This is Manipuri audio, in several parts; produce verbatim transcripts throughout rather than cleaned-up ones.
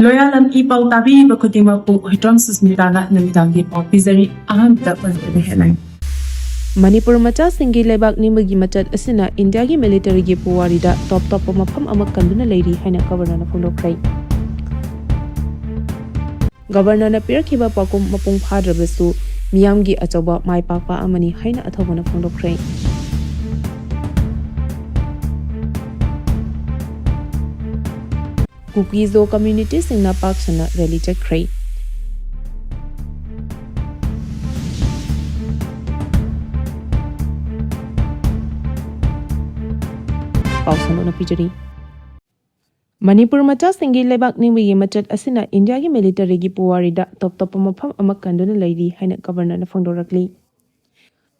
ꯂꯣꯌꯥꯂꯝ ꯏ ꯄꯥꯎ ꯇꯥꯕꯤꯔꯤꯕ ꯈꯨꯗꯤꯡꯃꯛꯄꯨ ꯍꯨꯏꯗ꯭ꯔꯣꯝ ꯁꯨꯁꯃꯤꯇꯥꯅ ꯅꯨꯃꯤꯗꯥꯡꯒꯤ ꯄꯥꯎ ꯄꯤꯖꯔꯤ꯫ ꯑꯍꯥꯟꯕꯗ ꯃꯅꯤꯄꯨꯔ ꯃꯆꯥꯁꯤꯡꯒꯤ ꯂꯩꯕꯥꯛ ꯅꯤꯡꯕꯒꯤ ꯃꯆꯠ ꯑꯁꯤꯅ ꯏꯟꯗꯤꯌꯥꯒꯤ ꯃꯤꯂꯤꯇꯔꯤꯒꯤ ꯄꯨꯋꯥꯔꯤꯗ ꯇꯣꯞ ꯇꯣꯞꯄ ꯃꯐꯝ ꯑꯃ ꯀꯟꯗꯨꯅ ꯂꯩꯔꯤ ꯍꯥꯏꯅ ꯒꯕꯔꯅꯔꯅ ꯐꯣꯡꯗꯣꯛꯈ꯭ꯔꯦ꯫ ꯒꯕꯔꯅꯔꯅ ꯄꯤꯔꯛꯈꯤꯕ ꯄꯥꯎꯈꯨꯝ ꯃꯄꯨꯡ ꯐꯥꯗ꯭ꯔꯕꯁꯨ ꯃꯤꯌꯥꯝꯒꯤ ꯑꯆꯧꯕ ꯃꯥꯏ ꯄꯥꯛꯄ ꯑꯃꯅꯤ ꯍꯥꯏꯅ ꯑꯊꯧꯕꯅ ꯐꯣꯡꯗꯣꯛꯈ꯭ꯔꯦ꯫ ꯀꯨꯀꯤ-ꯖꯣ ꯀꯝꯃ꯭ꯌꯨꯅꯤꯇꯤꯁꯤꯡꯅ ꯄꯥꯛ ꯁꯟꯅ ꯔꯦꯂꯤ ꯆꯠꯈ꯭ꯔꯦ꯫ ꯄꯥꯎ ꯁꯟꯗꯣꯛꯅ ꯄꯤꯖꯔꯤ꯫ ꯃꯅꯤꯄꯨꯔ ꯃꯆꯥꯁꯤꯡꯒꯤ ꯂꯩꯕꯥꯛ ꯅꯤꯡꯕꯒꯤ ꯃꯆꯠ ꯑꯁꯤꯅ ꯏꯟꯗꯤꯌꯥꯒꯤ ꯃꯤꯂꯤꯇꯔꯤꯒꯤ ꯄꯨꯋꯥꯔꯤꯗ ꯇꯣꯞ ꯇꯣꯞꯄ ꯃꯐꯝ ꯑꯃ ꯀꯟꯗꯨꯅ ꯂꯩꯔꯤ ꯍꯥꯏꯅ ꯒꯕꯔꯅꯔꯅ ꯐꯣꯡꯗꯣꯔꯛꯂꯤ꯫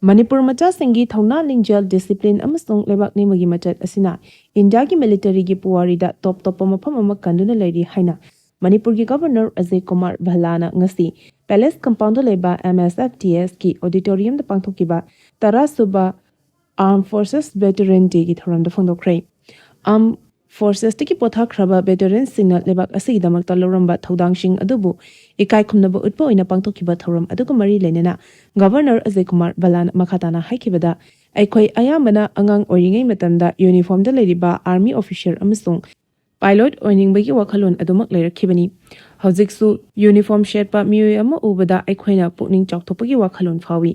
ꯃꯅꯤꯄꯨꯔ ꯃꯆꯥꯁꯤꯡꯒꯤ ꯊꯧꯅꯥ ꯂꯤꯡꯖꯦꯜ, ꯗꯤꯁꯤꯄ꯭ꯂꯤꯟ ꯑꯃꯁꯨꯡ ꯂꯩꯕꯥꯛ ꯅꯤꯡꯕꯒꯤ ꯃꯆꯠ ꯑꯁꯤꯅ ꯏꯟꯗꯤꯌꯥꯒꯤ ꯃꯤꯂꯤꯇꯔꯤꯒꯤ ꯄꯨꯋꯥꯔꯤꯗ ꯇꯣꯞ ꯇꯣꯞꯄ ꯃꯐꯝ ꯑꯃ ꯀꯟꯗꯨꯅ ꯂꯩꯔꯤ ꯍꯥꯏꯅ ꯃꯅꯤꯄꯨꯔꯒꯤ ꯒꯕꯔꯅꯔ ꯑꯖꯌ ꯀꯨꯃꯥꯔ ꯚꯜꯂꯥꯅ ꯉꯁꯤ ꯄꯦꯂꯦꯁ ꯀꯝꯄꯥꯎꯟꯗ ꯂꯩꯕ ꯑꯦꯝ ꯑꯦꯁ ꯑꯦꯐ ꯇꯤ ꯑꯦꯁꯀꯤ ꯑꯣꯗꯤꯇꯣꯔꯤꯌꯝꯗ ꯄꯥꯡꯊꯣꯛꯈꯤꯕ ꯇꯔꯥꯁꯨꯕ Armed Forces Veteran Dayꯒꯤ ꯊꯧꯔꯝꯗ ꯐꯣꯡꯗꯣꯛꯈ꯭ꯔꯦ꯫ Armed Forcesꯇꯒꯤ ꯄꯣꯊꯥꯈ꯭ꯔꯕ ꯚꯦꯇꯔꯟꯁꯤꯡꯅ ꯂꯩꯕꯥꯛ ꯑꯁꯤꯒꯤꯗꯃꯛꯇ ꯂꯧꯔꯝꯕ ꯊꯧꯗꯥꯡꯁꯤꯡ ꯑꯗꯨꯕꯨ ꯏꯀꯥꯏ ꯈꯨꯝꯅꯕ ꯎꯠꯄ ꯑꯣꯏꯅ ꯄꯥꯡꯊꯣꯛꯈꯤꯕ ꯊꯧꯔꯝ ꯑꯗꯨꯒ ꯃꯔꯤ ꯂꯩꯅꯅ ꯒꯕꯔꯅꯔ ꯑꯖꯌ ꯀꯨꯃꯥꯔ ꯚꯜꯂꯥꯅ ꯃꯈꯥ ꯇꯥꯅ ꯍꯥꯏꯈꯤꯕꯗ, ꯑꯩꯈꯣꯏ ꯑꯌꯥꯝꯕꯅ ꯑꯉꯥꯡ ꯑꯣꯏꯔꯤꯉꯩ ꯃꯇꯝꯗ ꯌꯨꯅꯤꯐꯣꯔꯝꯗ ꯂꯩꯔꯤꯕ ꯑꯥꯔꯃꯤ ꯑꯣꯐꯤꯁꯔ ꯑꯃꯁꯨꯡ ꯄꯥꯏꯂꯣꯠ ꯑꯣꯏꯅꯤꯡꯕꯒꯤ ꯋꯥꯈꯜꯂꯣꯟ ꯑꯗꯨꯃꯛ ꯂꯩꯔꯛꯈꯤꯕꯅꯤ꯫ ꯍꯧꯖꯤꯛꯁꯨ ꯌꯨꯅꯤꯐꯣꯔꯝ ꯁꯦꯠꯄ ꯃꯤꯑꯣꯏ ꯑꯃ ꯎꯕꯗ ꯑꯩꯈꯣꯏꯅ ꯄꯨꯛꯅꯤꯡ ꯆꯥꯎꯊꯣꯛꯄꯒꯤ ꯋꯥꯈꯜꯂꯣꯟ ꯐꯥꯎꯏ꯫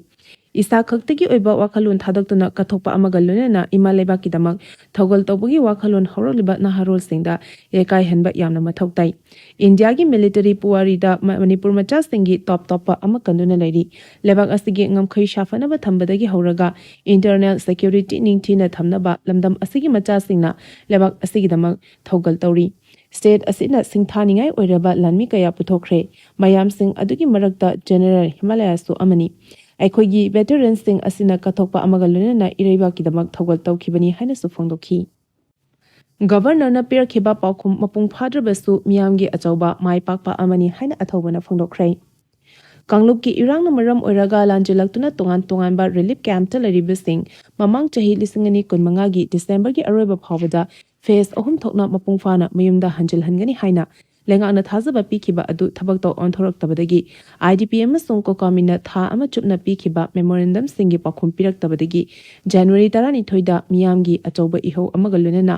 ꯏꯁꯥ ꯈꯛꯇꯒꯤ ꯑꯣꯏꯕ ꯋꯥꯈꯜꯂꯣꯟ ꯊꯥꯗꯣꯛꯇꯨꯅ ꯀꯠꯊꯣꯛꯄ ꯑꯃꯒ ꯂꯣꯏꯅꯅ ꯏꯃꯥ ꯂꯩꯕꯥꯛꯀꯤꯗꯃꯛ ꯊꯧꯒꯜ ꯇꯧꯕꯒꯤ ꯋꯥꯈꯜꯂꯣꯟ ꯍꯧꯔꯛꯂꯤꯕ ꯅꯍꯥꯔꯣꯜꯁꯤꯡꯗ ꯌꯩꯀꯥꯏꯍꯟꯕ ꯌꯥꯝꯅ ꯃꯊꯧ ꯇꯥꯏ꯫ ꯏꯟꯗꯤꯌꯥꯒꯤ ꯃꯤꯂꯤꯇꯔꯤ ꯄꯨꯋꯥꯔꯤꯗ ꯃ-, ꯃꯅꯤꯄꯨꯔ ꯃꯆꯥꯁꯤꯡꯒꯤ ꯇꯣꯞ ꯇꯣꯞꯄ ꯑꯃ ꯀꯟꯗꯨꯅ ꯂꯩꯔꯤ꯫ ꯂꯩꯕꯥꯛ ꯑꯁꯤꯒꯤ ꯉꯝꯈꯩ ꯁꯥꯐꯅꯕ ꯊꯝꯕꯗꯒꯤ ꯍꯧꯔꯒ ꯏꯟꯇꯔꯅꯦꯜ ꯁꯦꯀ꯭ꯌꯨꯔꯤꯇꯤ ꯅꯤꯡꯊꯤꯅ ꯊꯝꯅꯕ ꯂꯝꯗꯝ ꯑꯁꯤꯒꯤ ꯃꯆꯥꯁꯤꯡꯅ ꯂꯩꯕꯥꯛ ꯑꯁꯤꯒꯤꯗꯃꯛ ꯊꯧꯒꯜ ꯇꯧꯔꯤ꯫ ꯁ꯭ꯇꯦꯠ ꯑꯁꯤꯅ ꯁꯤꯡꯊꯥꯅꯤꯡꯉꯥꯏ ꯑꯣꯏꯔꯕ ꯂꯥꯟꯃꯤ ꯀꯌꯥ ꯄꯨꯊꯣꯛꯈ꯭ꯔꯦ꯫ ꯃꯌꯥꯝꯁꯤꯡ ꯑꯗꯨꯒꯤ ꯃꯔꯛꯇ ꯖꯦꯅꯔꯦꯜ ꯍꯤꯃꯥꯂꯌꯥꯁꯨ ꯑꯃꯅꯤ꯫ ꯑꯩꯈꯣꯏꯒꯤ ꯚꯦꯇꯔꯟꯁꯤꯡ ꯑꯁꯤꯅ ꯀꯠꯊꯣꯛꯄ ꯑꯃꯒ ꯂꯣꯏꯅꯅ ꯏꯔꯩꯕꯥꯛꯀꯤꯗꯃꯛ ꯊꯧꯒꯜ ꯇꯧꯈꯤꯕꯅꯤ ꯍꯥꯏꯅꯁꯨ ꯐꯣꯡꯗꯣꯛꯈꯤ꯫ ꯒꯕꯔꯅꯔꯅ ꯄꯤꯔꯛꯈꯤꯕ ꯄꯥꯎꯈꯨꯝ ꯃꯄꯨꯡ ꯐꯥꯗ꯭ꯔꯕꯁꯨ ꯃꯤꯌꯥꯝꯒꯤ ꯑꯆꯧꯕ ꯃꯥꯏ ꯄꯥꯛꯄ ꯑꯃꯅꯤ ꯍꯥꯏꯅ ꯑꯊꯧꯕꯅ ꯐꯣꯡꯗꯣꯛꯈ꯭ꯔꯦ꯫ ꯀꯥꯡꯂꯨꯞꯀꯤ ꯏꯔꯥꯡꯅ ꯃꯔꯝ ꯑꯣꯏꯔꯒ ꯂꯥꯟꯖꯦꯜꯂꯛꯇꯨꯅ ꯇꯣꯉꯥꯟ ꯇꯣꯉꯥꯟꯕ ꯔꯤꯂꯤꯐ ꯀꯦꯝꯞꯇ ꯂꯩꯔꯤꯕꯁꯤꯡ ꯃꯃꯥꯡ ꯆꯍꯤ ꯂꯤꯁꯤꯡ ꯑꯅꯤ ꯀꯨꯟꯃꯉꯥꯒꯤ ꯗꯤꯁꯦꯝꯕꯔꯒꯤ ꯑꯔꯣꯏꯕ ꯐꯥꯎꯕꯗ ꯐꯦꯖ ꯑꯍꯨꯝ ꯊꯣꯛꯅ ꯃꯄꯨꯡ ꯐꯥꯅ ꯃꯌꯨꯝꯗ ꯍꯟꯖꯤꯜꯍꯟꯒꯅꯤ ꯍꯥꯏꯅ ꯂꯩꯉꯥꯛꯅ ꯊꯥꯖꯕ ꯄꯤꯈꯤꯕ ꯑꯗꯨ ꯊꯕꯛꯇ ꯑꯣꯟꯊꯣꯔꯛꯇꯕꯗꯒꯤ, IDP ꯑꯃꯁꯨꯡ ꯀꯣꯀꯥꯃꯤꯅ ꯊꯥ ꯑꯃ ꯆꯨꯞꯅ ꯄꯤꯈꯤꯕ memorandumꯁꯤꯡꯒꯤ ꯄꯥꯎꯈꯨꯝ ꯄꯤꯔꯛꯇꯕꯗꯒꯤ January ꯇꯔꯥꯅꯤꯊꯣꯏꯗ ꯃꯤꯌꯥꯝꯒꯤ ꯑꯆꯧꯕ ꯏꯍꯧ ꯑꯃꯒ ꯂꯣꯏꯅꯅ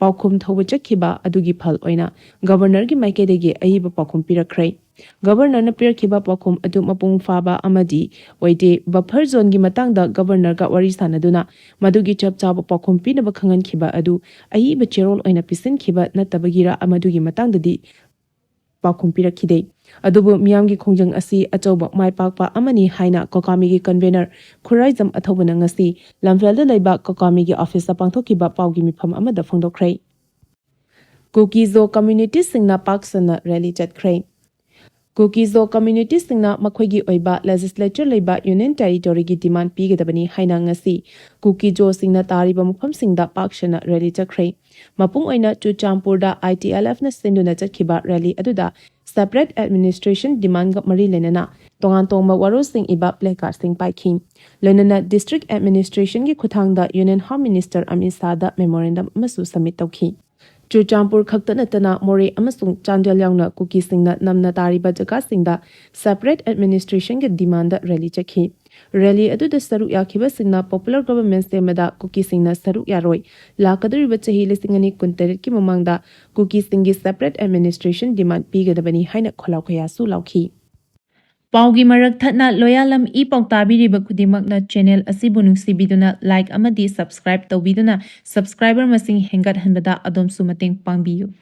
ꯄꯥꯎꯈꯨꯝ ꯊꯧꯕ ꯆꯠꯈꯤꯕ ꯑꯗꯨꯒꯤ ꯐꯜ ꯑꯣꯏꯅ Governorꯒꯤ ꯃꯥꯏꯀꯩꯗꯒꯤ ꯑꯏꯕ ꯄꯥꯎꯈꯨꯝ ꯄꯤꯔꯛꯈ꯭ꯔꯦ꯫ Governorꯅ ꯄꯤꯔꯛꯈꯤꯕ ꯄꯥꯎꯈꯨꯝ ꯑꯗꯨ ꯃꯄꯨꯡ ꯐꯥꯕ ꯑꯃꯗꯤ ꯑꯣꯏꯗꯦ꯫ Buffer zoneꯒꯤ ꯃꯇꯥꯡꯗ Governorꯒ ꯋꯥꯔꯤ ꯁꯥꯅꯗꯨꯅ ꯃꯗꯨꯒꯤ ꯆꯞ ꯆꯥꯕ ꯄꯥꯎꯈꯨꯝ ꯄꯤꯅꯕ ꯈꯪꯍꯟꯈꯤꯕ ꯑꯗꯨ ꯑꯏꯕ ꯆꯦꯔꯣꯜ ꯑꯣꯏꯅ ꯄꯤꯁꯤꯟꯈꯤꯕ ꯅꯠꯇꯕꯒꯤꯔ, ꯃꯗꯨꯒꯤ ꯃꯇꯥꯡꯗꯗꯤ ꯄꯥꯎꯈꯨꯝ ꯄꯤꯔꯛꯈꯤꯗꯦ꯫ ꯑꯗꯨꯕꯨ ꯃꯤꯌꯥꯝꯒꯤ ꯈꯣꯡꯖꯪ ꯑꯁꯤ ꯑꯆꯧꯕ ꯃꯥꯏ ꯄꯥꯛꯄ ꯑꯃꯅꯤ ꯍꯥꯏꯅ ꯀꯣꯀꯥꯃꯤꯒꯤ convener ꯈꯨꯔꯥꯏꯖꯝ ꯑꯊꯧꯕꯅ ꯉꯁꯤ ꯂꯝꯐꯦꯜꯗ ꯂꯩꯕ ꯀꯣꯀꯥꯃꯤꯒꯤ officeꯇ ꯄꯥꯡꯊꯣꯛꯈꯤꯕ ꯄꯥꯎꯒꯤ ꯃꯤꯐꯝ ꯑꯃꯗ ꯐꯣꯡꯗꯣꯛꯈ꯭ꯔꯦ꯫ ꯀꯨꯀꯤ-ꯖꯣ communityꯁꯤꯡꯅ ꯄꯥꯛ ꯁꯟꯅ rally ꯆꯠꯈ꯭ꯔꯦ꯫ ꯀꯨꯀꯤ-ꯖꯣ communityꯁꯤꯡꯅ ꯃꯈꯣꯏꯒꯤ ꯑꯣꯏꯕ legislature ꯂꯩꯕ Union Territoryꯒꯤ demand ꯄꯤꯒꯗꯕꯅꯤ ꯍꯥꯏꯅ ꯉꯁꯤ ꯀꯨꯀꯤ-ꯖꯣꯁꯤꯡꯅ ꯇꯥꯔꯤꯕ ꯃꯐꯝꯁꯤꯡꯗ ꯄꯥꯛ ꯁꯟꯅ rally ꯆꯠꯈ꯭ꯔꯦ꯫ ꯃꯄꯨꯡ ꯑꯣꯏꯅ ꯆꯨꯔꯆꯥꯟꯄꯨꯔꯗ ITLFꯅ ꯁꯤꯟꯗꯨꯅ ꯆꯠꯈꯤꯕ rally ꯑꯗꯨꯗ separate administration demandꯒ ꯃꯔꯤ ꯂꯩꯅꯅ ꯇꯣꯉꯥꯟ ꯇꯣꯉꯥꯟꯕ ꯋꯥꯔꯣꯜꯁꯤꯡ ꯏꯕ placardꯁꯤꯡ ꯄꯥꯏꯈꯤ꯫ ꯂꯣꯏꯅꯅ district administrationꯒꯤ ꯈꯨꯠꯊꯥꯡꯗ Union Home Minister Amit ꯁꯥꯍꯗ memorandum ꯑꯃꯁꯨ submit ꯇꯧꯈꯤ꯫ ꯆꯨꯔꯆꯥꯟꯄꯨꯔ ꯈꯛꯇ ꯅꯠꯇꯅ ꯃꯣꯔꯦ ꯑꯃꯁꯨꯡ ꯆꯥꯟꯗꯦꯜ ꯌꯥꯎꯅ ꯀꯨꯀꯤꯁꯤꯡꯅ ꯅꯝꯅ ꯇꯥꯔꯤꯕ ꯖꯒꯥꯁꯤꯡꯗ separate administrationꯒꯤ demandꯗ rally ꯆꯠꯈꯤ꯫ Rally ꯑꯗꯨꯗ ꯁꯔꯨꯛ ꯌꯥꯈꯤꯕꯁꯤꯡꯅ popular government ꯁꯦꯝꯕꯗ ꯀꯨꯀꯤꯁꯤꯡꯅ ꯁꯔꯨꯛ ꯌꯥꯔꯣꯏ, ꯂꯥꯛꯀꯗꯧꯔꯤꯕ ꯆꯍꯤ ꯂꯤꯁꯤꯡ ꯑꯅꯤ ꯀꯨꯟꯇꯔꯦꯠꯀꯤ ꯃꯃꯥꯡꯗ ꯀꯨꯀꯤꯁꯤꯡꯒꯤ separate administration demand ꯄꯤꯒꯗꯕꯅꯤ ꯍꯥꯏꯅ ꯈꯣꯜꯂꯥꯎ ꯈꯌꯥꯁꯨ ꯂꯥꯎꯈꯤ꯫ ꯄꯥꯎꯒꯤ ꯃꯔꯛ ꯊꯠꯅ ꯂꯣꯌꯥꯂꯝ ꯏ ꯄꯥꯎ ꯇꯥꯕꯤꯔꯤꯕ ꯈꯨꯗꯤꯡꯃꯛꯅ channel ꯑꯁꯤꯕꯨ ꯅꯨꯡꯁꯤꯕꯤꯗꯨꯅ like ꯑꯃꯗꯤ subscribe ꯇꯧꯕꯤꯗꯨꯅ subscriber ꯃꯁꯤꯡ ꯍꯦꯟꯒꯠꯍꯟꯕꯗ ꯑꯗꯣꯝꯁꯨ ꯃꯇꯦꯡ ꯄꯥꯡꯕꯤꯌꯨ꯫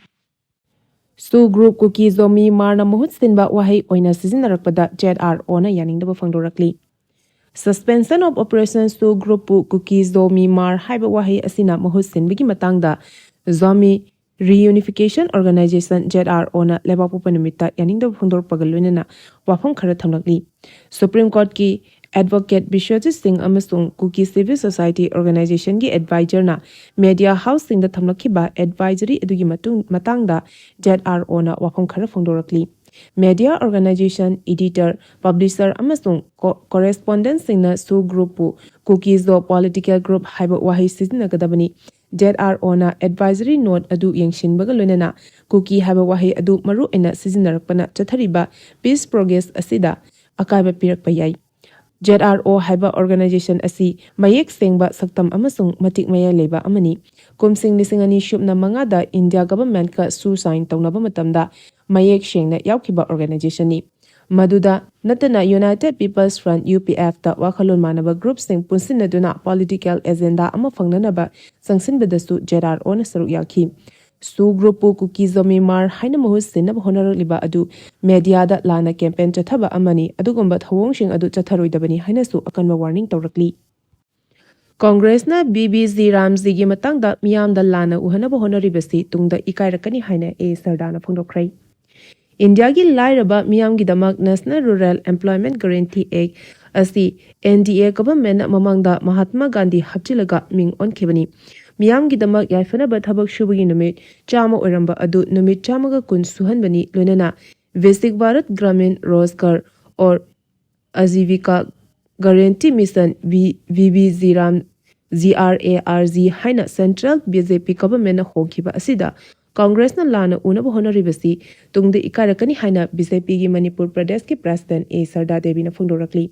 ꯁꯨ group ꯀꯨꯀꯤ-ꯖꯣ ꯃꯤ ꯃꯥꯔꯅ ꯃꯍꯨꯠ ꯁꯤꯟꯕ ꯋꯥꯍꯩ ꯑꯣꯏꯅ ꯁꯤꯖꯤꯟꯅꯔꯛꯄꯗ ZROꯅ ꯌꯥꯅꯤꯡꯗꯕ ꯐꯣꯡꯗꯣꯔꯛꯂꯤ꯫ Suspension of Operation ꯁꯨ groupꯄꯨ ꯀꯨꯀꯤ-ꯖꯣ ꯃꯤ ꯃꯥꯔ ꯍꯥꯏꯕ ꯋꯥꯍꯩ ꯑꯁꯤꯅ ꯃꯍꯨꯠ ꯁꯤꯟꯕꯒꯤ ꯃꯇꯥꯡꯗ Zomi Reunification Organisation, ZROꯅ ꯂꯩꯕꯥꯛꯄꯣꯛꯄ ꯅꯨꯃꯤꯠꯇ ꯌꯥꯅꯤꯡꯗꯕ ꯐꯣꯡꯗꯣꯔꯛꯄꯒ ꯂꯣꯏꯅꯅ ꯋꯥꯐꯝ ꯈꯔ ꯊꯝꯂꯛꯂꯤ꯫ Supreme Courtꯀꯤ advocate ꯕꯤꯁ꯭ꯋꯖꯤꯠ ꯁꯤꯡ ꯑꯃꯁꯨꯡ ꯀꯨꯀꯤ Civil Society Organizationꯒꯤ advisorꯅ media houseꯁꯤꯡꯗ ꯊꯝꯂꯛꯈꯤꯕ advisory ꯑꯗꯨꯒꯤ ꯃꯇꯨꯡ, ꯃꯇꯥꯡꯗ ZROꯅ ꯋꯥꯐꯝ ꯈꯔ ꯐꯣꯡꯗꯣꯔꯛꯂꯤ꯫ Media organization, editor, publisher ꯑꯃꯁꯨꯡ co-, correspondentꯁꯤꯡꯅ ꯁꯨ groupꯄꯨ ꯀꯨꯀꯤ-ꯖꯣ political group ꯍꯥꯏꯕ ꯋꯥꯍꯩ ꯁꯤꯖꯤꯟꯅꯒꯗꯕꯅꯤ꯫ ZROꯅ advisory note ꯑꯗꯨ ꯌꯦꯡꯁꯤꯟꯕꯒ ꯂꯣꯏꯅꯅ ꯀꯨꯀꯤ ꯍꯥꯏꯕ ꯋꯥꯍꯩ ꯑꯗꯨ ꯃꯔꯨ ꯑꯣꯏꯅ ꯁꯤꯖꯤꯟꯅꯔꯛꯄꯅ ꯆꯠꯊꯔꯤꯕ peace progress ꯑꯁꯤꯗ ꯑꯀꯥꯏꯕ ꯄꯤꯔꯛꯄ ꯌꯥꯏ꯫ ZRO ꯍꯥꯏꯕ organization ꯑꯁꯤ ꯃꯌꯦꯛ ꯁꯦꯡꯕ, ꯁꯛꯇꯝ ꯑꯃꯁꯨꯡ ꯃꯇꯤꯛ ꯃꯌꯥꯏ ꯂꯩꯕ ꯑꯃꯅꯤ꯫ ꯀꯨꯝꯁꯤꯡ ꯂꯤꯁꯤꯡ ꯑꯅꯤ ꯁꯨꯞꯅ ꯃꯉꯥꯗ India governmentꯀ ꯁꯨ sign ꯇꯧꯅꯕ ꯃꯇꯝꯗ ꯃꯌꯦꯛ ꯁꯦꯡꯅ ꯌꯥꯎꯈꯤꯕ organizationꯅꯤ꯫ ꯃꯗꯨꯗ ꯅꯠꯇꯅ United People's Front, UPFꯇ ꯋꯥꯈꯜꯂꯣꯟ ꯃꯥꯟꯅꯕ groupꯁꯤꯡ ꯄꯨꯟꯁꯤꯟꯅꯗꯨꯅ political agenda ꯑꯃ ꯐꯪꯅꯅꯕ ꯆꯪꯁꯤꯟꯕꯗꯁꯨ ZROꯅ ꯁꯔꯨꯛ ꯌꯥꯈꯤ꯫ ꯁꯨ groupꯄꯨ ꯀꯨꯀꯤ ꯖꯣꯃꯤꯃꯥꯔ ꯍꯥꯏꯅ ꯃꯍꯨꯠ ꯁꯤꯟꯅꯕ ꯍꯣꯠꯅꯔꯛꯂꯤꯕ ꯑꯗꯨ mediaꯗ ꯂꯥꯟꯅ campaign ꯆꯠꯊꯕ ꯑꯃꯅꯤ꯫ ꯑꯗꯨꯒꯨꯝꯕ ꯊꯧꯑꯣꯡꯁꯤꯡ ꯑꯗꯨ ꯆꯠꯊꯔꯣꯏꯗꯕꯅꯤ ꯍꯥꯏꯅꯁꯨ ꯑꯀꯟꯕ warning ꯇꯧꯔꯛꯂꯤ꯫ ꯀꯣꯡꯒ꯭ꯔꯦꯁꯅ ꯕꯤꯕꯤꯖꯤ ꯔꯥꯝꯖꯤꯒꯤ ꯃꯇꯥꯡꯗ ꯃꯤꯌꯥꯝꯗ ꯂꯥꯟꯅ ꯎꯍꯟꯅꯕ ꯍꯣꯠꯅꯔꯤꯕꯁꯤ ꯇꯨꯡꯗ ꯏꯀꯥꯏꯔꯛꯀꯅꯤ ꯍꯥꯏꯅ ꯑꯦ ꯁꯔꯗꯥꯅ ꯐꯣꯡꯗꯣꯛꯈ꯭ꯔꯦ꯫ ꯏꯟꯗꯤꯌꯥꯒꯤ ꯂꯥꯏꯔꯕ ꯃꯤꯌꯥꯝꯒꯤꯗꯃꯛ National Rural Employment Guarantee Act ꯑꯁꯤ NDA governmentꯅ ꯃꯃꯥꯡꯗ ꯃꯍꯥꯠꯃꯥ ꯒꯥꯟꯙꯤ ꯍꯥꯞꯆꯤꯜꯂꯒ ꯃꯤꯡ ꯑꯣꯟꯈꯤꯕꯅꯤ꯫ ꯃꯤꯌꯥꯝꯒꯤꯗꯃꯛ ꯌꯥꯏꯐꯅꯕ ꯊꯕꯛ ꯁꯨꯕꯒꯤ ꯅꯨꯃꯤꯠ ꯆꯥꯝꯃ ꯑꯣꯏꯔꯝꯕ ꯑꯗꯨ ꯅꯨꯃꯤꯠ ꯆꯥꯝꯃꯒ ꯀꯨꯟ ꯁꯨꯍꯟꯕꯅꯤ꯫ ꯂꯣꯏꯅꯅ Viksit Bharat Gramin Rozgar or Ajivika Guarantee Mission, V- VBGRAM, GRARG ꯍꯥꯏꯅ central BJP governmentꯅ ꯍꯣꯡꯈꯤꯕ ꯑꯁꯤꯗ ꯀꯣꯡꯒ꯭ꯔꯦꯁꯅ ꯂꯥꯟꯅ ꯎꯅꯕ ꯍꯣꯠꯅꯔꯤꯕꯁꯤ ꯇꯨꯡꯗ ꯏꯀꯥꯏꯔꯛꯀꯅꯤ ꯍꯥꯏꯅ BJPꯒꯤ ꯃꯅꯤꯄꯨꯔ ꯄ꯭ꯔꯗꯦꯁꯀꯤ president ꯑꯦ ꯁꯔꯗꯥ ꯗꯦꯕꯤꯅ ꯐꯣꯡꯗꯣꯔꯛꯂꯤ꯫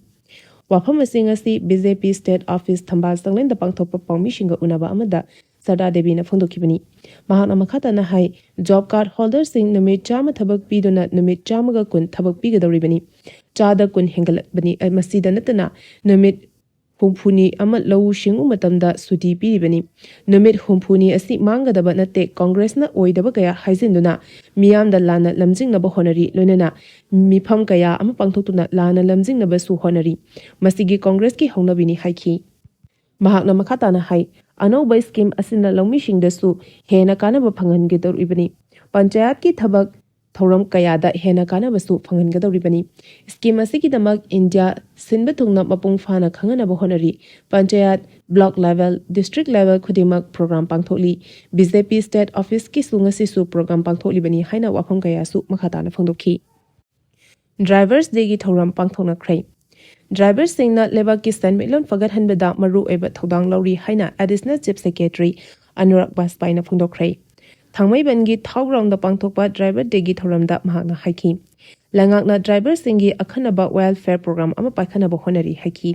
ꯋꯥꯐꯝ ꯑꯁꯤꯡ ꯑꯁꯤ BJP state office ꯊꯝꯕꯥꯜ ꯆꯪꯂꯦꯟꯗ ꯄꯥꯡꯊꯣꯛꯄ ꯄꯥꯎꯃꯤꯁꯤꯡꯒ ꯎꯅꯕ ꯑꯃꯗ ꯁꯔꯗꯥ ꯗꯦꯕꯤꯅ ꯐꯣꯡꯗꯣꯛꯈꯤꯕꯅꯤ꯫ ꯃꯍꯥꯛꯅ ꯃꯈꯥ ꯇꯥꯅ ꯍꯥꯏ, job card holderꯁꯤꯡ ꯅꯨꯃꯤꯠ ꯆꯥꯝꯃ ꯊꯕꯛ ꯄꯤꯗꯨꯅ ꯅꯨꯃꯤꯠ ꯆꯥꯝꯃꯒ ꯀꯨꯟ ꯊꯕꯛ ꯄꯤꯒꯗꯧꯔꯤꯕꯅꯤ꯫ ꯆꯥꯗ ꯀꯨꯟ ꯍꯦꯟꯒꯠꯂꯛꯄꯅꯤ꯫ ꯃꯁꯤꯗ ꯅꯠꯇꯅ ꯅꯨꯃꯤꯠ ꯍꯨꯝꯐꯨꯅꯤ ꯑꯃ ꯂꯧꯎ ꯁꯤꯡꯎ ꯃꯇꯝꯗ ꯁꯨꯇꯤ ꯄꯤꯔꯤꯕꯅꯤ꯫ ꯅꯨꯃꯤꯠ ꯍꯨꯝꯐꯨꯅꯤ ꯑꯁꯤ ꯃꯥꯡꯒꯗꯕ ꯅꯠꯇꯦ꯫ ꯀꯣꯡꯒ꯭ꯔꯦꯁꯅ ꯑꯣꯏꯗꯕ ꯀꯌꯥ ꯍꯥꯏꯖꯤꯟꯗꯨꯅ ꯃꯤꯌꯥꯝꯗ ꯂꯥꯟꯅ ꯂꯝꯖꯤꯡꯅꯕ ꯍꯣꯠꯅꯔꯤ, ꯂꯣꯏꯅꯅ ꯃꯤꯐꯝ ꯀꯌꯥ ꯑꯃ ꯄꯥꯡꯊꯣꯛꯇꯨꯅ ꯂꯥꯟꯅ ꯂꯝꯖꯤꯡꯅꯕꯁꯨ ꯍꯣꯠꯅꯔꯤ꯫ ꯃꯁꯤꯒꯤ ꯀꯣꯡꯒ꯭ꯔꯦꯁꯀꯤ ꯍꯧꯅꯕꯤꯅꯤ ꯍꯥꯏꯈꯤ꯫ ꯃꯍꯥꯛꯅ ꯃꯈꯥ ꯇꯥꯅ ꯍꯥꯏ, ꯑꯅꯧꯕ scheme ꯑꯁꯤꯅ ꯂꯧꯃꯤꯁꯤꯡꯗꯁꯨ ꯍꯦꯟꯅ ꯀꯥꯟꯅꯕ ꯐꯪꯍꯟꯒꯗꯧꯔꯤꯕꯅꯤ꯫ ꯄꯟꯆꯥꯌꯠꯀꯤ ꯊꯕꯛ ꯊꯧꯔꯝ ꯀꯌꯥꯗ ꯍꯦꯟꯅ ꯀꯥꯟꯅꯕꯁꯨ ꯐꯪꯍꯟꯒꯗꯧꯔꯤꯕꯅꯤ꯫ Scheme ꯑꯁꯤꯒꯤꯗꯃꯛ ꯏꯟꯗꯤꯌꯥ ꯁꯤꯟꯕ ꯊꯨꯡꯅ ꯃꯄꯨꯡ ꯐꯥꯅ ꯈꯪꯍꯟꯅꯕ ꯍꯣꯠꯅꯔꯤ꯫ Panchayat, block level, district level ꯈꯨꯗꯤꯡꯃꯛ program ꯄꯥꯡꯊꯣꯛꯂꯤ꯫ BJP state officeꯀꯤꯁꯨ ꯉꯁꯤꯁꯨ program ꯄꯥꯡꯊꯣꯛꯂꯤꯕꯅꯤ ꯍꯥꯏꯅ ꯋꯥꯐꯝ ꯀꯌꯥꯁꯨ ꯃꯈꯥ ꯇꯥꯅ ꯐꯣꯡꯗꯣꯛꯈꯤ꯫ Drivers Dayꯒꯤ ꯊꯧꯔꯝ ꯄꯥꯡꯊꯣꯛꯅꯈ꯭ꯔꯦ꯫ Driverꯁꯤꯡꯅ ꯂꯩꯕꯥꯛꯀꯤ ꯁꯦꯟꯃꯤꯠꯂꯣꯟ ꯐꯒꯠꯍꯟꯕꯗ ꯃꯔꯨ ꯑꯣꯏꯕ ꯊꯧꯗꯥꯡ ꯂꯧꯔꯤ ꯍꯥꯏꯅ Additional Chief Secretary ꯑꯅꯨꯔꯥꯒ ꯕꯥꯖꯄꯥꯏꯅ ꯐꯣꯡꯗꯣꯛꯈ꯭ꯔꯦ꯫ ꯊꯥꯡꯃꯩꯕꯟꯒꯤ ꯊꯥꯎ ꯒ꯭ꯔꯥꯎꯟꯗ ꯄꯥꯡꯊꯣꯛꯄ ꯗ꯭ꯔꯥꯏꯚꯔ ꯗꯦꯒꯤ ꯊꯧꯔꯝꯗ ꯃꯍꯥꯛꯅ ꯍꯥꯏꯈꯤ, ꯂꯩꯉꯥꯛꯅ ꯗ꯭ꯔꯥꯏꯚꯔꯁꯤꯡꯒꯤ ꯑꯈꯟꯅꯕ ꯋꯦꯜꯐꯤꯌꯔ ꯄ꯭ꯔꯣꯒ꯭ꯔꯥꯝ ꯑꯃ ꯄꯥꯏꯈꯠꯅꯕ ꯍꯣꯠꯅꯔꯤ ꯍꯥꯏꯈꯤ꯫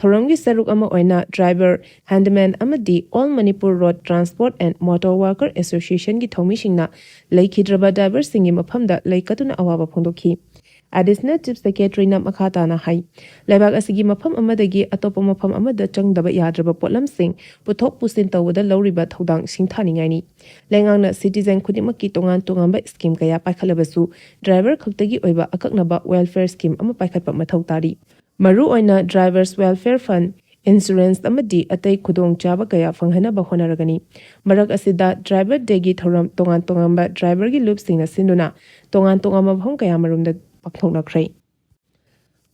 ꯊꯧꯔꯝꯒꯤ ꯁꯔꯨꯛ ꯑꯃ ꯑꯣꯏꯅ ꯗ꯭ꯔꯥꯏꯚꯔ, ꯍꯦꯟꯗꯃꯦꯟ ꯑꯃꯗꯤ All Manipur Road Transport and Motor Worker Associationꯒꯤ ꯊꯧꯃꯤꯁꯤꯡꯅ ꯂꯩꯈꯤꯗ꯭ꯔꯕ ꯗ꯭ꯔꯥꯏꯚꯔꯁꯤꯡꯒꯤ ꯃꯐꯝꯗ ꯂꯩ ꯀꯠꯇꯨꯅ ꯑꯋꯥꯕ ꯐꯣꯡꯗꯣꯛꯈꯤ꯫ ꯑꯦꯗꯤꯁꯅꯦꯜ ꯆꯤꯐ ꯁꯦꯀ꯭ꯔꯦꯇꯔꯤꯅ ꯃꯈꯥ ꯇꯥꯅ ꯍꯥꯏ, ꯂꯩꯕꯥꯛ ꯑꯁꯤꯒꯤ ꯃꯐꯝ ꯑꯃꯗꯒꯤ ꯑꯇꯣꯞꯄ ꯃꯐꯝ ꯑꯃꯗ ꯆꯪꯗꯕ ꯌꯥꯗ꯭ꯔꯕ ꯄꯣꯠꯂꯝꯁꯤꯡ ꯄꯨꯊꯣꯛ ꯄꯨꯁꯤꯟ ꯇꯧꯕꯗ ꯂꯧꯔꯤꯕ ꯊꯧꯗꯥꯡ ꯁꯤꯡꯊꯥꯅꯤꯡꯉꯥꯏꯅꯤ꯫ ꯂꯩꯉꯥꯛꯅ ꯁꯤꯇꯤꯖꯦꯟ ꯈꯨꯗꯤꯡꯃꯛꯀꯤ ꯇꯣꯉꯥꯟ ꯇꯣꯉꯥꯟꯕ ꯁ꯭ꯀꯤꯝ ꯀꯌꯥ ꯄꯥꯏꯈꯠꯂꯕꯁꯨ, ꯗ꯭ꯔꯥꯏꯚꯔ ꯈꯛꯇꯒꯤ ꯑꯣꯏꯕ ꯑꯀꯛꯅꯕ ꯋꯦꯜꯐꯤꯌꯔ ꯁ꯭ꯀꯤꯝ ꯑꯃ ꯄꯥꯏꯈꯠꯄ ꯃꯊꯧ ꯇꯥꯔꯤ꯫ ꯃꯔꯨꯑꯣꯏꯅ ꯗ꯭ꯔꯥꯏꯚꯔꯁ ꯋꯦꯜꯐꯤꯌꯔ ꯐꯟꯗ, ꯏꯟꯁꯨꯔꯦꯟꯁ ꯑꯃꯗꯤ ꯑꯇꯩ ꯈꯨꯗꯣꯡꯆꯥꯕ ꯀꯌꯥ ꯐꯪꯍꯟꯅꯕ ꯍꯣꯠꯅꯔꯒꯅꯤ꯫ ꯃꯔꯛ ꯑꯁꯤꯗ ꯗ꯭ꯔꯥꯏꯚꯔ ꯗꯦꯒꯤ ꯊꯧꯔꯝ ꯇꯣꯉꯥꯟ ꯇꯣꯉꯥꯟꯕ ꯗ꯭ꯔꯥꯏꯚꯔꯒꯤ ꯂꯨꯞꯁꯤꯡꯅ ꯁꯤꯟꯗꯨꯅ ꯇꯣꯉꯥꯟ ꯇꯣꯉꯥꯟꯕ ꯃꯐꯝ ꯀꯌꯥꯃꯔꯨꯝꯗ ꯄꯥꯡꯊꯣꯛꯅꯈ꯭ꯔꯦ꯫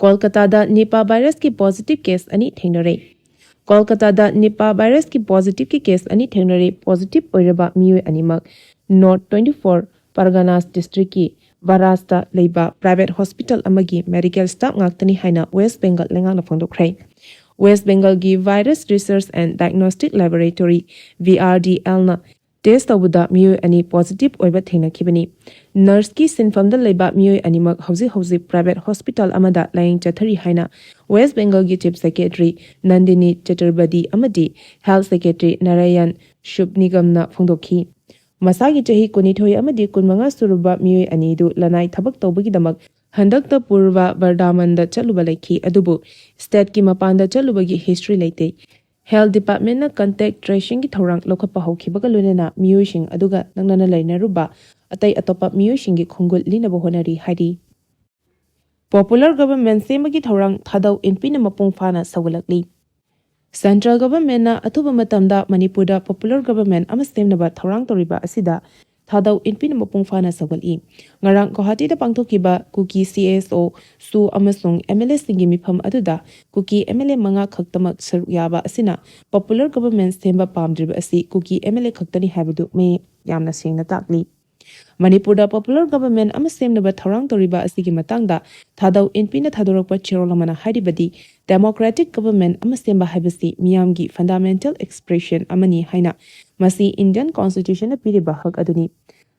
ꯀꯣꯜꯀꯇꯥꯗ ꯅꯤꯄꯥ ꯚꯥꯏꯔꯁꯀꯤ ꯄꯣꯖꯤꯇꯤꯚ ꯀꯦꯁ ꯑꯅꯤ ꯊꯦꯡꯅꯔꯦ꯫ ꯀꯣꯜꯀꯇꯥꯗ ꯅꯤꯄꯥ ꯚꯥꯏꯔꯁꯀꯤ ꯄꯣꯖꯤꯇꯤꯚꯀꯤ ꯀꯦꯁ ꯑꯅꯤ ꯊꯦꯡꯅꯔꯦ꯫ ꯄꯣꯖꯤꯇꯤꯚ ꯑꯣꯏꯔꯕ ꯃꯤꯑꯣꯏ ꯑꯅꯤꯃꯛ ꯅꯣꯔꯠ ꯇ꯭ꯋꯦꯟꯇꯤ ꯐꯣꯔ ꯄꯔꯒꯅꯥꯁ ꯗꯤꯁꯇ꯭ꯔꯤꯛꯀꯤ ꯕꯔꯥꯖꯇ ꯂꯩꯕ ꯄ꯭ꯔꯥꯏꯚꯦꯠ ꯍꯣꯁꯄꯤꯇꯥꯜ ꯑꯃꯒꯤ ꯃꯦꯗꯤꯀꯦꯜ ꯁ꯭ꯇꯥꯐ ꯉꯥꯛꯇꯅꯤ ꯍꯥꯏꯅ ꯋꯦꯁ ꯕꯦꯡꯒꯜ ꯂꯩꯉꯥꯛꯅ ꯐꯣꯡꯗꯣꯛꯈ꯭ꯔꯦ꯫ ꯋꯦꯁ ꯕꯦꯡꯒꯜꯒꯤ virus research and diagnostic laboratory, V R D ꯑꯦꯜꯅ ꯇꯦꯁ ꯇꯧꯕꯗ ꯃꯤꯑꯣꯏ ꯑꯅꯤ ꯄꯣꯖꯤꯇꯤꯚ ꯑꯣꯏꯕ ꯊꯦꯡꯅꯈꯤꯕꯅꯤ꯫ ꯅꯔꯁꯀꯤ ꯁꯤꯟꯐꯝꯗ ꯂꯩꯕ ꯃꯤꯑꯣꯏ ꯑꯅꯤꯃꯛ ꯍꯧꯖꯤꯛ ꯍꯧꯖꯤꯛ ꯄ꯭ꯔꯥꯏꯚꯦꯠ ꯍꯣꯁꯄꯤꯇꯥꯜ ꯑꯃꯗ ꯂꯥꯌꯦꯡ ꯆꯠꯊꯔꯤ ꯍꯥꯏꯅ ꯋꯦꯁ ꯕꯦꯡꯒꯜꯒꯤ ꯆꯤꯐ ꯁꯦꯀ꯭ꯔꯦꯇꯔꯤ ꯅꯟꯗꯤꯅꯤ ꯆꯇꯨꯔꯕꯗꯤ ꯑꯃꯗꯤ ꯍꯦꯜꯊ ꯁꯦꯀ꯭ꯔꯦꯇꯔꯤ ꯅꯥꯔꯥꯌꯟ ꯁꯨꯕꯅꯤꯒꯝꯅ ꯐꯣꯡꯗꯣꯛꯈꯤ꯫ ꯃꯁꯥꯒꯤ ꯆꯍꯤ ꯀꯨꯟꯅꯤꯊꯣꯏ ꯑꯃꯗꯤ ꯀꯨꯟꯃꯉꯥ ꯁꯨꯔꯕ ꯃꯤꯑꯣꯏ ꯑꯅꯤꯗꯨ ꯂꯅꯥꯏ ꯊꯕꯛ ꯇꯧꯕꯒꯤꯗꯃꯛ ꯍꯟꯗꯛꯇ ꯄꯨꯔꯕ ꯕꯔꯗꯥꯃꯟꯗ ꯆꯠꯂꯨꯕ ꯂꯩꯈꯤ, ꯑꯗꯨꯕꯨ ꯁ꯭ꯇꯦꯠꯀꯤ ꯃꯄꯥꯟꯗ ꯆꯠꯂꯨꯕꯒꯤ ꯍꯤꯁꯇ꯭ꯔꯤ ꯂꯩꯇꯦ꯫ ꯍꯦꯜꯊ ꯗꯤꯄꯥꯔꯠꯃꯦꯟꯠꯅ ꯀꯟꯇꯦꯛ ꯇ꯭ꯔꯦꯁꯤꯡꯒꯤ ꯊꯧꯔꯥꯡ ꯂꯧꯈꯠꯄ ꯍꯧꯈꯤꯕꯒ ꯂꯣꯏꯅꯅ ꯃꯤꯑꯣꯏꯁꯤꯡ ꯑꯗꯨꯒ ꯅꯛꯅꯅ ꯂꯩꯅꯔꯨꯕ ꯑꯇꯩ ꯑꯇꯣꯞꯄ ꯃꯤꯑꯣꯏꯁꯤꯡꯒꯤ ꯈꯣꯡꯒꯨꯜ ꯂꯤꯅꯕ ꯍꯣꯠꯅꯔꯤ ꯍꯥꯏꯔꯤ꯫ ꯄꯣꯄꯨꯂꯔ ꯒꯚꯔꯟꯃꯦꯟꯠ ꯁꯦꯝꯕꯒꯤ ꯊꯧꯔꯥꯡ ꯊꯥꯗꯧ ꯏꯟꯄꯤꯅ ꯃꯄꯨꯡ ꯐꯥꯅ ꯁꯧꯒꯠꯂꯛꯂꯤ꯫ ꯁꯦꯟꯇ꯭ꯔꯦꯜ ꯒꯚꯔꯟꯃꯦꯟꯠꯅ ꯑꯊꯨꯕ ꯃꯇꯝꯗ ꯃꯅꯤꯄꯨꯔꯗ ꯄꯣꯄꯨꯂꯔ ꯒꯚꯔꯟꯃꯦꯟꯠ ꯑꯃ ꯁꯦꯝꯅꯕ ꯊꯧꯔꯥꯡ ꯇꯧꯔꯤꯕ ꯑꯁꯤꯗ ꯊꯥꯗꯧ ꯏꯟꯄꯤꯅ ꯃꯄꯨꯡ ꯐꯥꯅ ꯁꯧꯒꯠꯂꯤ꯫ ꯉꯔꯥꯡ ꯒꯨꯋꯥꯍꯥꯇꯤꯗ ꯄꯥꯡꯊꯣꯛꯈꯤꯕ ꯀꯨꯀꯤ ꯁꯤ ꯑꯦꯁ ꯑꯣ, ꯁꯨ ꯑꯃꯁꯨꯡ ꯑꯦꯝ ꯑꯦꯜ ꯑꯦꯁꯤꯡꯒꯤ ꯃꯤꯐꯝ ꯑꯗꯨꯗ ꯀꯨꯀꯤ ꯑꯦꯝ ꯑꯦꯜ ꯑꯦ ꯃꯉꯥ ꯈꯛꯇꯃꯛ ꯁꯔꯨꯛ ꯌꯥꯕ ꯑꯁꯤꯅ ꯄꯣꯄꯨꯂꯔ ꯒꯚꯔꯟꯃꯦꯟꯠ ꯁꯦꯝꯕ ꯄꯥꯝꯗ꯭ꯔꯤꯕ ꯑꯁꯤ ꯀꯨꯀꯤ ꯑꯦꯝ ꯑꯦꯜ ꯑꯦ ꯈꯛꯇꯅꯤ ꯍꯥꯏꯕꯗꯨ ꯃꯌꯦꯛ ꯌꯥꯝꯅ ꯁꯦꯡꯅ ꯇꯥꯛꯂꯤ꯫ ꯃꯅꯤꯄꯨꯔꯗ popular government ꯑꯃ ꯁꯦꯝꯅꯕ ꯊꯧꯔꯥꯡ ꯇꯧꯔꯤꯕ ꯑꯁꯤꯒꯤ ꯃꯇꯥꯡꯗ ꯊꯥꯗꯧ ꯏꯟꯄꯤꯅ ꯊꯥꯗꯣꯔꯛꯄ ꯆꯦꯔꯣꯜ ꯑꯃꯅ ꯍꯥꯏꯔꯤꯕꯗꯤ, democratic government ꯑꯃ ꯁꯦꯝꯕ ꯍꯥꯏꯕꯁꯤ ꯃꯤꯌꯥꯝꯒꯤ fundamental expression ꯑꯃꯅꯤ ꯍꯥꯏꯅ ꯃꯁꯤ Indian Constitution ꯅ ꯄꯤꯔꯤꯕ ꯍꯛ ꯑꯗꯨꯅꯤ꯫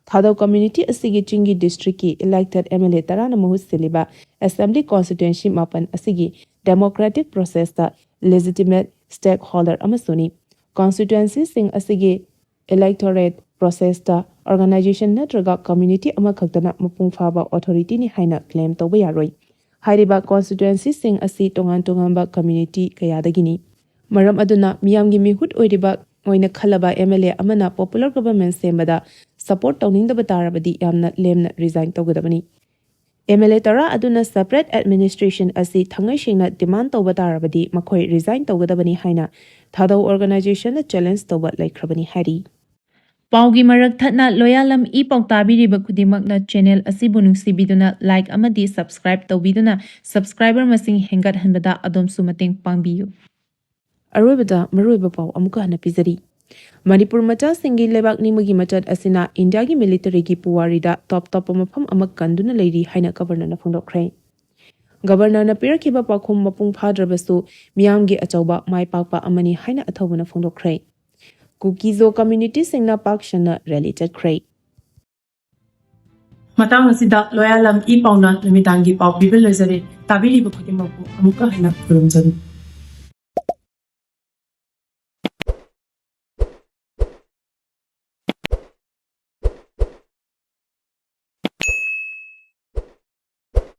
ꯊꯥꯗꯧ community ꯑꯁꯤꯒꯤ ꯆꯤꯡꯒꯤ district ꯀꯤ elected M L A ꯇꯔꯥꯅ ꯃꯍꯨꯠ ꯁꯤꯜꯂꯤꯕ assembly constituency ꯃꯥꯄꯟ ꯑꯁꯤꯒꯤ democratic process ꯇ legitimate stakeholder ꯑꯃꯁꯨꯅꯤ꯫ Constituency ꯁꯤꯡ ꯑꯁꯤꯒꯤ electorate process ꯇ organization ꯅꯠꯇ꯭ꯔꯒ community ꯑꯃꯈꯛꯇꯅ ꯃꯄꯨꯡ ꯐꯥꯕ authority ꯅꯤ ꯍꯥꯏꯅ claim ꯇꯧꯕ ꯌꯥꯔꯣꯏ꯫ ꯍꯥꯏꯔꯤꯕ constituency ꯁꯤꯡ ꯑꯁꯤ ꯇꯣꯉꯥꯟ ꯇꯣꯉꯥꯟꯕ community ꯀꯌꯥꯗꯒꯤꯅꯤ꯫ ꯃꯔꯝ ꯑꯗꯨꯅ ꯃꯤꯌꯥꯝꯒꯤ ꯃꯤꯍꯨꯠ ꯑꯣꯏꯔꯤꯕ ꯑꯣꯏꯅ ꯈꯜꯂꯕ M L A ꯑꯃꯅ popular government ꯁꯦꯝꯕꯗ support ꯇꯧꯅꯤꯡꯗꯕ ꯇꯥꯔꯕꯗꯤ ꯌꯥꯝꯅ ꯂꯦꯝꯅ resign ꯇꯧꯒꯗꯕꯅꯤ꯫ M L A ꯇꯔꯥ ꯑꯗꯨꯅ separate administration ꯑꯁꯤ ꯊꯥꯡꯉꯩ ꯁꯦꯡꯅ demand ꯇꯧꯕ ꯇꯥꯔꯕꯗꯤ ꯃꯈꯣꯏ resign ꯇꯧꯒꯗꯕꯅꯤ ꯍꯥꯏꯅ ꯊꯥꯗꯧ organization ꯅ challenge ꯇꯧꯕ ꯂꯩꯈ꯭ꯔꯕꯅꯤ ꯍꯥꯏꯔꯤ꯫ ꯄꯥꯎꯒꯤ ꯃꯔꯛ ꯊꯠꯅ ꯂꯣꯌꯥꯂꯝ ꯏ ꯄꯥꯎ ꯇꯥꯕꯤꯔꯤꯕ ꯈꯨꯗꯤꯡꯃꯛꯅ channel ꯑꯁꯤꯕꯨ ꯅꯨꯡꯁꯤꯕꯤꯗꯨꯅ like ꯑꯃꯗꯤ subscribe ꯇꯧꯕꯤꯗꯨꯅ subscriber ꯃꯁꯤꯡ ꯍꯦꯟꯒꯠꯍꯟꯕꯗ ꯑꯗꯣꯝꯁꯨ ꯃꯇꯦꯡ ꯄꯥꯡꯕꯤꯌꯨ꯫ ꯑꯔꯣꯏꯕꯗ ꯃꯔꯨꯑꯣꯏꯕ ꯄꯥꯎ ꯑꯃꯨꯛꯀ ꯍꯟꯅ ꯄꯤꯖꯔꯤ꯫ ꯃꯅꯤꯄꯨꯔ ꯃꯆꯥꯁꯤꯡꯒꯤ ꯂꯩꯕꯥꯛ ꯅꯤꯡꯕꯒꯤ ꯃꯆꯠ ꯑꯁꯤꯅ ꯏꯟꯗꯤꯌꯥꯒꯤ military ꯒꯤ ꯄꯨꯋꯥꯔꯤꯗ top ꯇꯣꯞꯄ ꯃꯐꯝ ꯑꯃ ꯀꯟꯗꯨꯅ ꯂꯩꯔꯤ ꯍꯥꯏꯅ Governor ꯅ ꯐꯣꯡꯗꯣꯛꯈ꯭ꯔꯦ꯫ Governor ꯅ ꯄꯤꯔꯛꯈꯤꯕ ꯄꯥꯎꯈꯨꯝ ꯃꯄꯨꯡ ꯐꯥꯗ꯭ꯔꯕꯁꯨ ꯃꯤꯌꯥꯝꯒꯤ ꯑꯆꯧꯕ ꯃꯥꯏ ꯄꯥꯛꯄ ꯑꯃꯅꯤ ꯍꯥꯏꯅ ꯑꯊꯧꯕꯅ ꯐꯣꯡꯗꯣꯛꯈ꯭ꯔꯦ꯫ ꯀꯨꯀꯤ-ꯖꯣ community ꯁꯤꯡꯅ ꯄꯥꯛ ꯁꯟꯅ rally ꯆꯠꯈ꯭ꯔꯦ꯫ ꯃꯇꯥꯡ ꯑꯁꯤꯗ ꯂꯣꯌꯥꯂꯝ ꯏ ꯄꯥꯎꯅ ꯅꯨꯃꯤꯗꯥꯡꯒꯤ ꯄꯥꯎ ꯄꯤꯕ ꯂꯣꯏꯖꯔꯦ꯫ ꯇꯥꯕꯤꯔꯤꯕ ꯈꯨꯗꯤꯡꯃꯛꯄꯨ ꯑꯃꯨꯛꯀ ꯍꯟꯅ ꯈꯨꯔꯨꯝꯖꯔꯤ꯫